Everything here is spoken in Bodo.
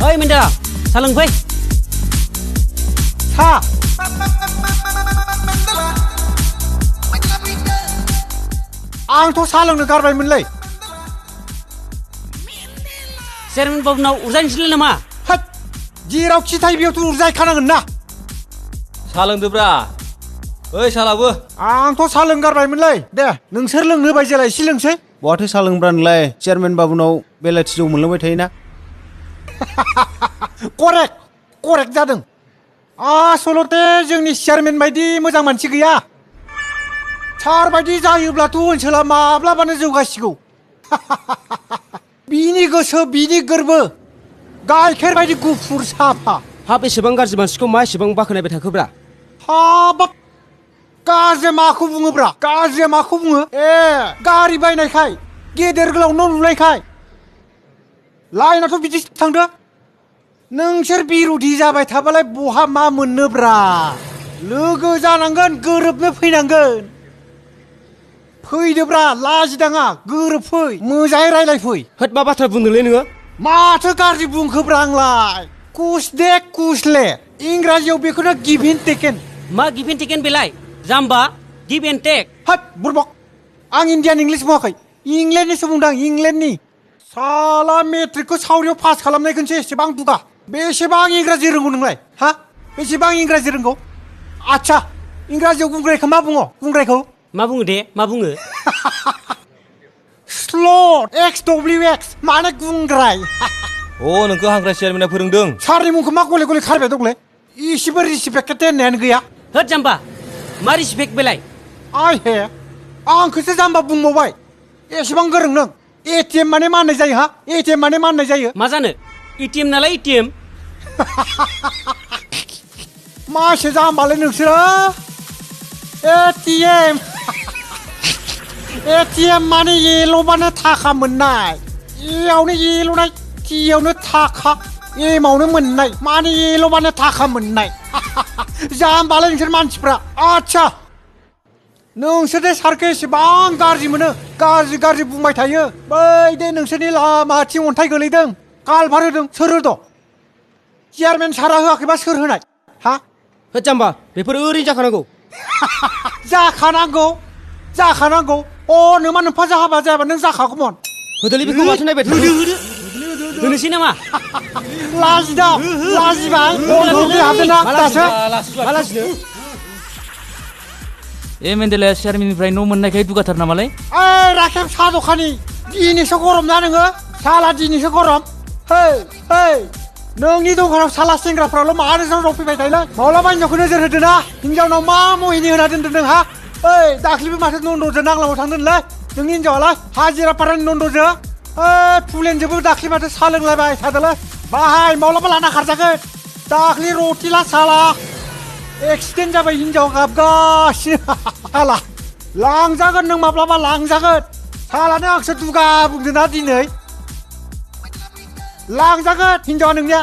ओइ Mendela सा लोंफै सा आंथ' सा लोंनो गारबायमोनलै चेयारमेन बाबुनाव उरजानोसैलै नामा होद जेरावखि थायो बेयावथ' उरजायखानांगोन ना सा लोंदोब्रा ओइ सालाबो आंथ' सा लोंगारबायमोनलै दे नोंसोर लोंनो होबाय जेला एसे लोंसै बहाथो सा लोंब्रा नोंलाय चेयारमेन बाबुनाव बेलाथि जौ मोनलोंबाय थायोना करेक्ट जादों आसलते जोंनि चेयारमेन बायदि मोजां मानसि गैया सार बायदि जायोब्लाथ' ओनसोला माब्लाबानो जौगासिगौ बिनि गोसो बिनि गोरबो गाइखेर बायदि गुफुर साफा हाब एसेबां गाज्रि मानसिखौ मा एसेबां बाखनायबाय थाखोब्रा हाबाब गाज्रि माखौ बुङोब्रा गाज्रिया माखौ बुङो गारि बायनायखाय गेदेर गोलाव न' लुनायखाय लाइनाथ' बिदि थांदो नोंसोर बिर'धि जाबाय थाबालाय बहा मा मोननोब्रा लोगो जानांगोन गोरोबनो फैनांगोन फैदोब्रा लाजिदाङा गोरोबफै मोजाङै रायलायफै होद मा बाथ्रा बुंदोंलै नोङो माथो गाज्रि बुंखोब्रा आंलाय कुछ दे कुछले इंराजियाव बेखौनो गिभ एन्ड टेकेन मा गिभ एन्ड टेकेन बेलाय जाम्बा गिभ एन्ड टेक होद बुरबक आं इन्डियान इंलिस बुङाखै इंलेन्डनिसो बुंदां इंलेन्डनि साला मेट्रिकखौ सावरियाव पास खालामनायखौसो एसेबां दुगा बेसेबां इंराजि रोंगौ नोंलाय हा बेसेबां इंराजि रोंगौ आच्छा इंराजियाव बुंग्रायखौ मा बुङो बुंग्रायखौ मा बुङो दे मा बुङो स्लट XWX माने गुंग्राय नोंखौ हांग्रा चेयारमेना फोरोंदों सारनि मुंखौ मा गले गले खारबाय दंलै इसेबो रिसिपेक्ट होननायानो गैया होद जाम्बा मा रिसपेक्ट बेलाय आइ हे आंखौसो जाम्बा बुंबावबाय एसेबां गोरों नों ATM माने मा होननाय जायो हा ATM माने मा होननाय जायो मा जानो ATM नालाय ATM मासो जाम्बालै नोंसोरो ATM माने येल'बानो थाखा मोननाय एयावनो येल'नाय टियावनो थाखा एमावनो मोननाय माने येल'बानो थाखा मोननाय जाम्बालै नोंसोर मानसिफ्रा आच्छा नोंसोर दे सारखौ एसेबां गाज्रि मोनो गाज्रि बुंबाय थायो बै दे नोंसोरनि लामाथिं अन्थाइ गोलैदों कालभार होदों सोर होदों चेयारमेन सारा होआखैबा सोर होनाय हा होद जाम्बा बेफोर ओरैनो जाखानांगौ जाखानांगौ नोंमा नोंफा जाहाबा जायाबा नों जाखागौमोन होदोलै बेखौ माथो नायबाय थादों होनोसै नामा लाजिबाय हाबदोंना दासो मा लाजिनो Mendela चेयारमेननिफ्राय न' मोननायखाय दुगाथार नामालाय राखेब साहा दखानि दिनैसो गरम ना नोङो साला दिनैसो गरम hey नोंनि दखानाव साला सेंग्राफ्राल' मानो जानाव फैबाय थायोलै माब्लाबा हिनजावखौ नोजोर होदो ना हिनजावनाव मा महिनि होना दोनदों नों हा दाख्लिबो माथो नन्द'जों नांलामाव थांदोंलै नोंनि हिनजावालाय हाजिरा पारानि नन्द'जों फुलेनजोंबो दाख्लि माथो साहा लोंलायबाय थादोंलै बाहाय माब्लाबा लाना खारजागोन दाख्लि रटिला साला एक्सिडेन्ट जाबाय हिनजाव गाबगासिनो साला लांजागोन नों माब्लाबा लांजागोन सालानो आंसो दुगा बुंदों ना दिनै लांजागोन हिनजावा नोंनिया